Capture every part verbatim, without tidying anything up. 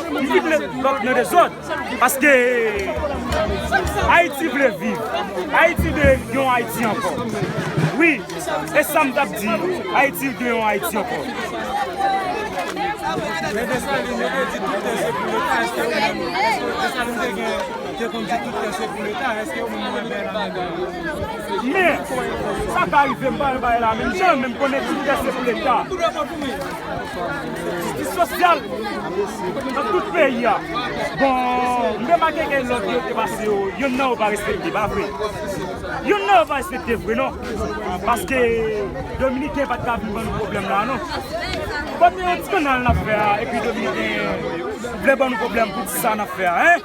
M vin met lòt nan dezòd. Paske Ayiti vle viv. Ayiti vle yon Ayiti ankò. Wi, e sa m t ap di. Ayiti vle yon Ayiti ankò. Men Desalin, yo te di tout tè se pou Leta. Èske ou menm, èske Desalin te gen, te konn di tout tè se pou Leta? Èske ou menm ou wè bagay la menm jan? Men, sa ka rive, m pa wè bagay la menm jan, men m konnen tout tè se pou Leta. Jistis sosyal nan tout peyi a. Bon, m remake ke lòd yo te pase yo, youn nan yo pa respekte, pa vre? Youn nan yo pa respekte vre, non. Paske Dominiken pa t ka vin ban nou pwoblèm la, non. Bon, men yon ti kanal n ap fè a, epi Dominiken vle ban nou pwoblèm pou ti sa n ap fè a, en?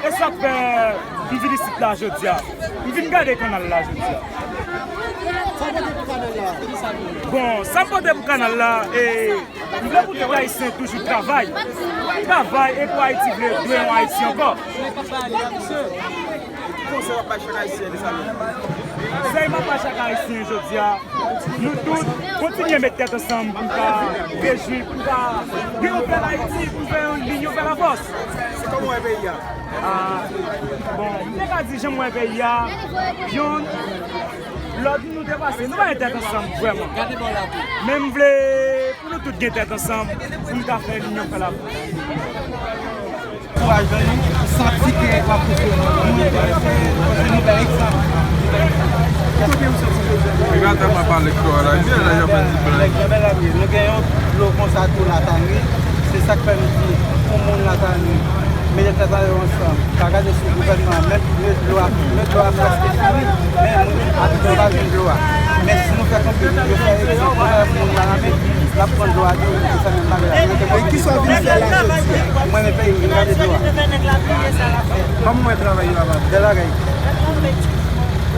E sa k fè m vin isit la jodi a. M vin gade kanal la jodi a. Bon, sa m pote pou kanal la, e, m vle pou tout Ayisyen toujou travay. Travay e pou Ayiti vle, dwe yon Ayiti ankò. Ki konsèy w ap bay chak Ayisyen, Desalin? Konsèy m ap bay chak Ayisyen jodi a, nou tout kontinye met tèt ansanm pou n ka rejwi, pou n ka gen yon bèl Ayiti, pou n fè yon linyon fè lafòs. Se kòman w wè peyi a? Ah, bon, m te ka di jan m wè peyi a, youn, lòd nou te pase, nou pa gen tèt ansanm vrèman. Men m vle pou nou tout gen tèt ansanm, pou n ka fè linyon fè lafòs. Ankourajan nou, santi ke w ap pouse nou, nou enterese, paske nou bay egzanp. Ki kote ou soti jodi a? Piga ta ma pale klò la, gen la y ap di blan. Nèg Janbèl la ye, nou gen yon dlo konsa tou Latanri, se sa k fè nou di pou moun Latanri, mete tèt a yo ansanm, pa gade sou gouvènman an, menm dlo a, menm dlo a prèske fini, men moun abitan yo pa jwenn dlo a. Men si nou fè konpli, yo fè egzanp, yo fè moun nan lame, n ap pran dlo a tou, se sa menm bagay la. E kisa w vin fè la jodi a? Mwen, men peyi m, vin gade dlo a. Kòman w wè travay yo ava? Bèl bagay.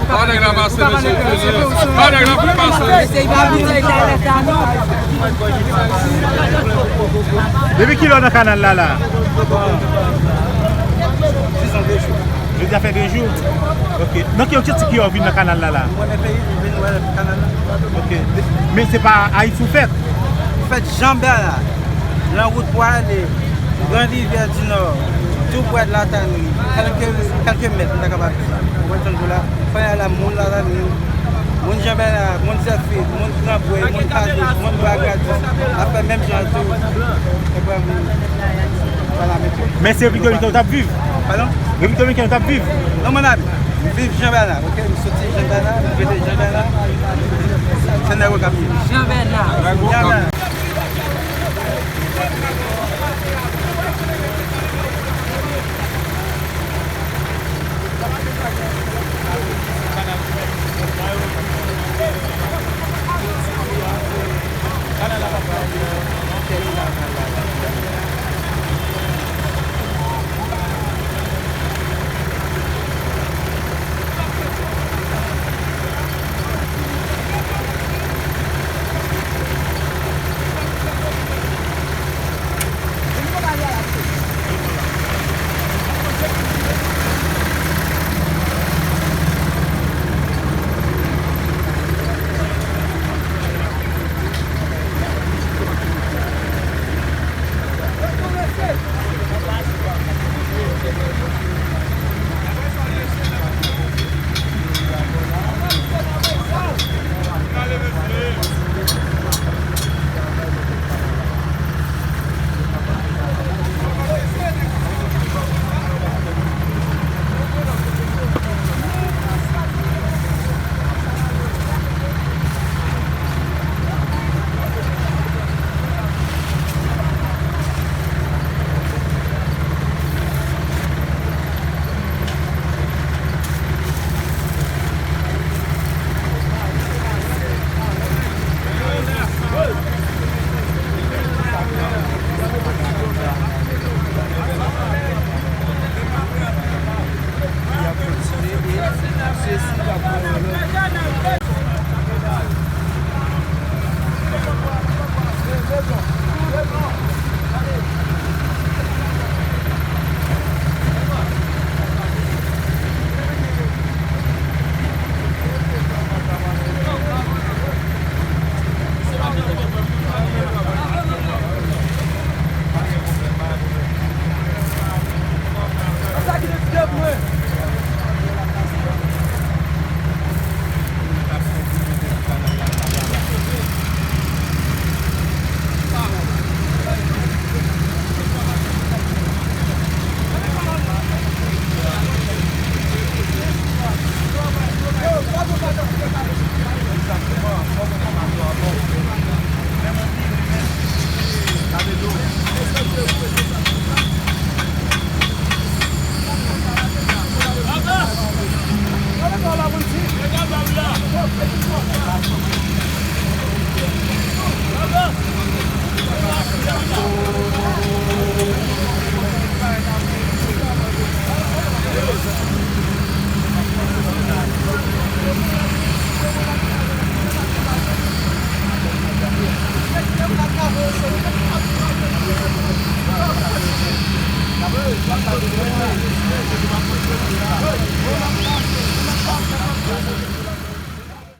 Pa nèg la pase, mesye. Pa nèg la pou pase. Depi kilè w nan kanal la, la? Dizon de jou. Jodi a fè de jou. Ok. Nan ki objektif ki fè w vin nan kanal la, la? Mwen, men peyi m, vin wè kanal la. Ok. Men se pa Ayiti w fèt? Fèt Jan Bèna, nan wout pou ale Gran Rivyè di Nò, tou prè de Latanri, kèlke, kèlke mèt, m ta kapab di. Ou konprann sa m di w la? Kounye a la, moun Latanri, moun Jan Bèna, moun Zèfit, moun Gran Bwè, moun Kadouch, moun Bwa Gradis, ap fè menm jan tou. Ou konprann? Vwala, mesye. Men se Repiblik Dominikèn ou t ap viv? Padon? Repiblik Dominikèn ou t ap viv? Non, mwen, m ap viv Jan Bèna, ok? M soti Jan Bèna, m rete Jan Bèna. Se nèg yo k ap viv. Jan Bèna. Jan Bèna.